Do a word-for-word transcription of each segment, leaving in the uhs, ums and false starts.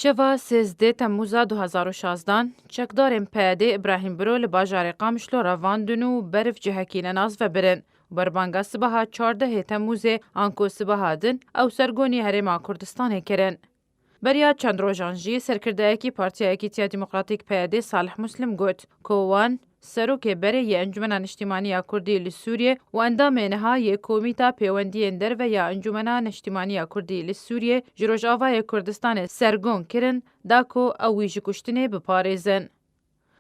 Şeva sêzdeh Temmûza du hezar û şazdan, çekdarên P Y D'ê Îbrahîm Biro li bajarê Qamişlo revandin û beriv cihekî nenas vebirin. Berbanga sibeha çardehê Temmûzê anku sibeha din ew sergonî Herêma Kurdistanê kirin. Beriya çend rojan jî serkirdeyekî Partiya Yekîtiya Demokratîk P Y D Salih Muslim got ku wan serokê berê yê Encumena Niştîmanî ya Kurdî li Sûriyê û endamê niha yê Komîta Pêwendiyên Derve ya Encumena Niştîmanî ya Kurdî li Sûriyê ji Rojavayê Kurdistanê sergon kirin, da ku ew wî ji kuştinê biparêzin.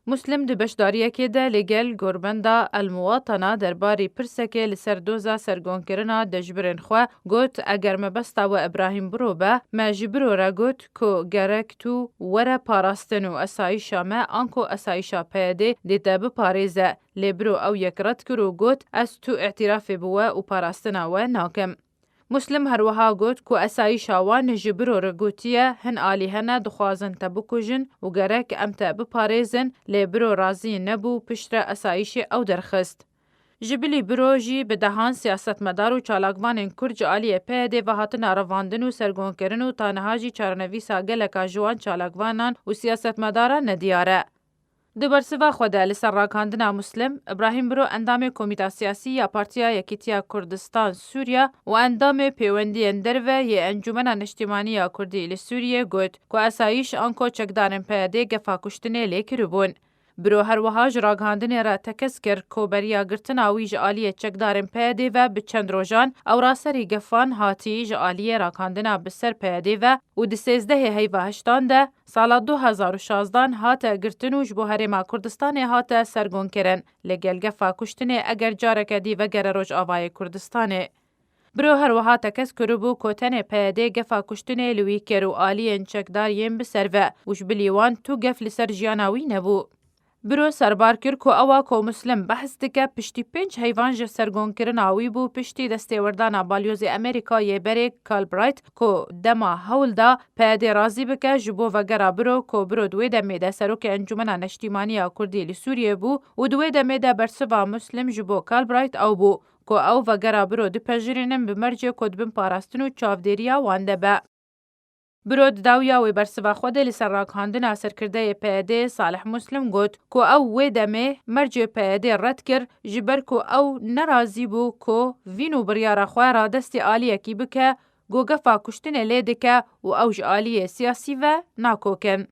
Muslim di beşdariyekê de li gel gorbenda El Muwatana derbarî pirsekê li ser doza sergonkirina dejbirên xwe got, eger mebesta we Îbrahîm Biro be, me ji Biro re got ku gerek tu were parastin û esayîşa me anku esayîşa P Y D'ê dê te biparêze. Lê Biro ew yek red kir û got, ez tu îtirafê bi we û parastina we nakim. Muslim her wiha got ku esayîşa wan ji Biro re gotiye, hin alî hene dixwazin te bikujin û gerek em te biparêzin, lê Biro razî nebû, piştre esayîşê ew derxist. Ji bilî Biro jî bi dehan siyasetmedar û çalakvanên Kurd ji aliyê P Y D'ê ve hatine revandin û sergonkirin û ta niha jî çarenivîsa geleka ji wan çalakvanan û siyasetmedaran nediyar e. Di bersiva xwe de li ser ragihandina Muslim, Îbrahîm Biro endamê Komîta Siyasî ya Partiya Yekîtiya Kurdistan Sûriya û endamê Pêwendiyên Derve yê Encûmena Niştîmanî ya Kurdî li Sûriyê got ku esayîş anko çekdarên P Y D'ê gefa kuştinê lê kiribûn. Biro her wiha ji ragihandinê re tekez kir ku beriya girtina wî ji aliyê çekdarên P Y D'ê ve bi çend rojan ew raserî gefan hatî ji aliyê ragihandina bi ser P Y D'ê ve û di sêzdehê heyva heştan de sala du hezar û şazdan hate girtin û ji bo Herêma Kurdistanê hate sergonkirin, li gel gefa kuştinê eger careke dî vegere Rojavayê Kurdistanê. Biro her wiha tekez kiribû ku tenê P Y D gefa kuştinê li wî kir û aliyên çekdar yên bi ser ve û ji bilî wan tu gef li ser jiyana wî nebû. Biro serbar kir ku ewa ku Muslim behs dike piştî pênc heyvan ji sergonkirina wî bû, piştî destêwerdana balyozê Amerîka yê berê Galbraith ku dema hewl da P Y D razî bike ji bo vegera Biro ku Biro di wê demê de Serokê Encûmena Neştîmanî ya Kurdî li Sûriyê bû û di wê demê de bersiva Muslim ji bo Galbraith ew bû ku ew vegera Biro dipejirînin bi mercê ku di bin parastin û çavdêriya wan de be. Biro di dawiya wê bersiva xwe de li ser ragihandina serkirdeyê P Y D'ê Salih Muslim got ku ew wê demê mercê P Y D'ê red kir, ji ber ku ew nerazî bû ku vîn û biryara xwe radestî aliyekî bike ku gefa kuştinê lê dike û ew ji aliyê siyasî ve nakokin.